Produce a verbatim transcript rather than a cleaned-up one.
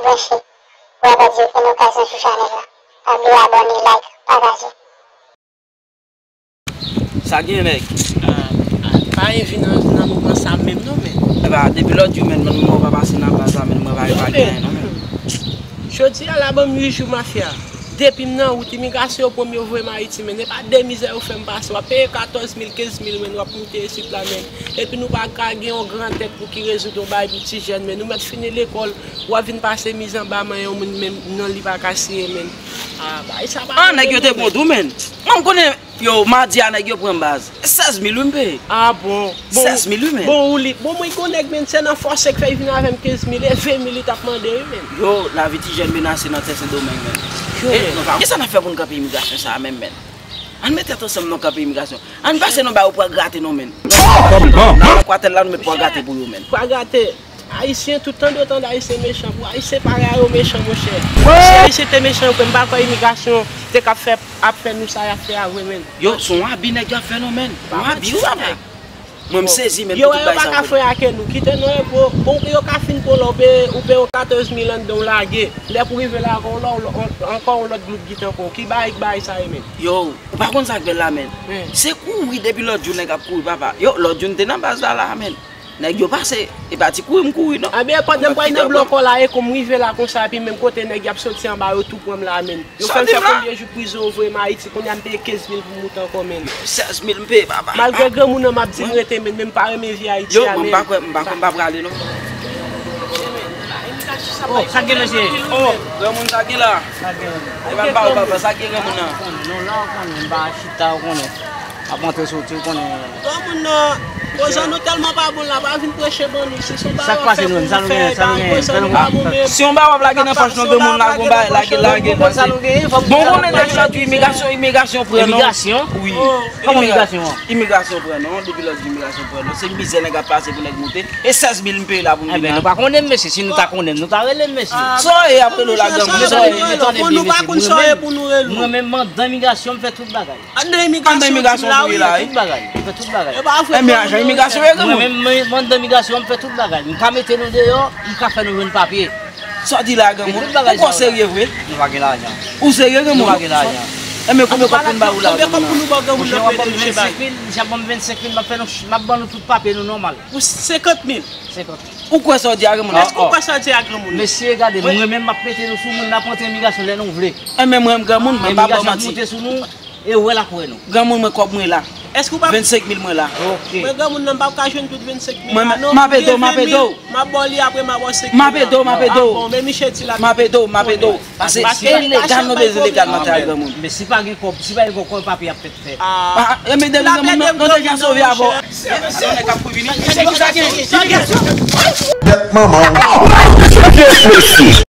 branche pou w ap di w fè n okazyon sou chanèl la. Pa bliye abòne, like, pataje. Sa gen nèg? Pa envi nan nan moman sa menm non men. Epa depi lòt jou menn mwen pa pase nan baz la menn mwen pa pa gen anyen non menn. Jodi a la ban m uit jou mafya. Depi m nan wout imigrasyon yo pran m yo voye m Ayiti menn. Epa de mizè yo fè m pase. W ap peye katòz mil, kenz mil menn w ap moute isit la menn. Epi nou pa ka gen yon gran tèt pou ki rezoud yon bagay pou ti jèn menn. Nou mèt fini lekòl, w ap vin pase mizè anba men yon moun menm non li pa ka siye menn. Ah, bagay sa pa An nèg yo te bon tou menn. Mwen m konnen Yo, madi a nèg yo pran m baz. Sèz mil wi m peye. Ah bon. Bon, Sèz mil wi men. Bon ou li. Bon mwen gon nèg menn se nan fòse k fè l vin avè m kenz mil e ven mil li t ap mande wi menn. Yo, lavi ti jèn menase nan tè Sendomeng menn. Yo E, menn. nou pa Kisa n ap fè pou n kanpe imigrasyon sa a menm menn? Ann met tèt ansanm non kanpe imigrasyon. Ann pase non ba yo pran grate non menn. Nan kwatèl la nou met pran grate pou yo menn. Pran grate. Ayisyen tout tande yo tande ayisyen mechan pou ayisyen parèy a yo mechan monchè. Si ayisyen te mechan yo kwè m pa kwè imigrasyon te k ap fè ap fè nou sa y ap fè a vre menn. Yo se yon abi nèg yo ap fè nou menn. Yon abi wi papa. Mwen m sezi menn pou tout bagay sa yo fè nou. Yo wè yo pa ka frè ake nou kite nou repo bon yo ka fin pran w la ou peye yon katòz mil anndan w lage lè pou rive la ankò yon lòt group gite ankò w ki bagay ki bagay sa ye menn. Yo ou pa konn sa k bèl la menn. Se kouri depi lòt jou nèg ap kouri papa. Yo lòt jou n te nan baz la la menn. Nèg yo pase, e pa ti kouri m kouri non. Ebyen pandan m pral nan blo kò la e kou m rive la konsa epi menm kote nèg y ap soti anba yo tou pran m la menn. Yo fè m fè konbyen jou prizon yo voye m Ayiti kounye a m peye kenz mil pou m moute ankò menn. Sèz mil m peye papa. Malgre granmoun nan m ap di m rete menn men m pa renmen vi Ayiti a menn. Yo mwen m pa kwè m pa kwè m pa prale non. Oh sa gen mesye. Oh granmoun sa gen la. Sa gen. E pa m pa wè papa sa gen granmoun nan. Non la ou konnen m pa chita ou konnen. Ap antre soti ou konnen. Granmoun nan, kozan nou tèlman pa bon la, pa vin preche ban nou, si se yon bagay w ap fè pou nou fè, epa kozan nou pa bon menm. Si yon bagay w ap lage nan pòch nou granmoun la, gon bagay lage, lage, lage. Bon, konnen nèg sa di imigrasyon, imigrasyon pran non. Imigrasyon? Wi. Kòman imigrasyon an? Imigrasyon pran non, depi lòt di imigrasyon pran non, se mizè nèg ap pase pou nèg moute, e sèz mil m peye la pou m vin la. Enben nou pa konnen m mesye, si nou ta konnen m, nou ta rele m mesye. Sa w ye ap rele w la granmoun, sa w ye? Pou nou pa konn sa w ye pou nou rele w. Mwen menm m andan imigrasyon, m fè tout bagay. Anndan imigrasyon w ye la wi. Tout bagay, m fè tout bagay. Enben ajan imigrasyon w ye granmoun. Mwen menm m anndan imigrasyon an m fè tout bagay. M ka mete nou deyò, m ka fè nou jwenn papye. Sa w di la granmoun? Ou kwè w serye vre? Nou pa gen lajan. Ou serye granmoun? Nou pa gen lajan. Enben konbyen kòb pou n ba ou la granmoun nan? Monchè w ap ban m vennsenk mil, misye ap ban m vennsenk mil, m ap fè nou, m ap ban nou tout papye nou nòmal. Pou senkant mil? Senkant mil. Ou kwè sa w di a granmoun? Èske w kwè sa w di a granmoun? Mesye gade, mwen menm m ap mete nou sou moun, n ap rantre imigrasyon lè nou vle. Enben mwen menm granmoun, mwen pa ba w manti. Imigrasyon ap moute sou nou. E ou wè l ap wè nou. Granmoun mwen kòb mwen la. Èske ou pa. Vennsenk mil mwen la. Ok. Mwen granmoun nan m p ap ka jwenn tout vennsenk mil la non. M ap ede w, m ap ede w. M ap ba w li apre m a ba w senk mil la. M ap ede w, m ap ede w. Ah bon, men miche di la. M ap ede w, m ap ede w. Pase si pa ilegal nou bezwen legal nan tè a granmoun. Men si pa gen kòb, si pa gen kòb kòman papye ap fèt fèt? Ah, men depi granmoun nou deja sove avè w. Nèg ap kou vini. Nèt manman w. Mesye,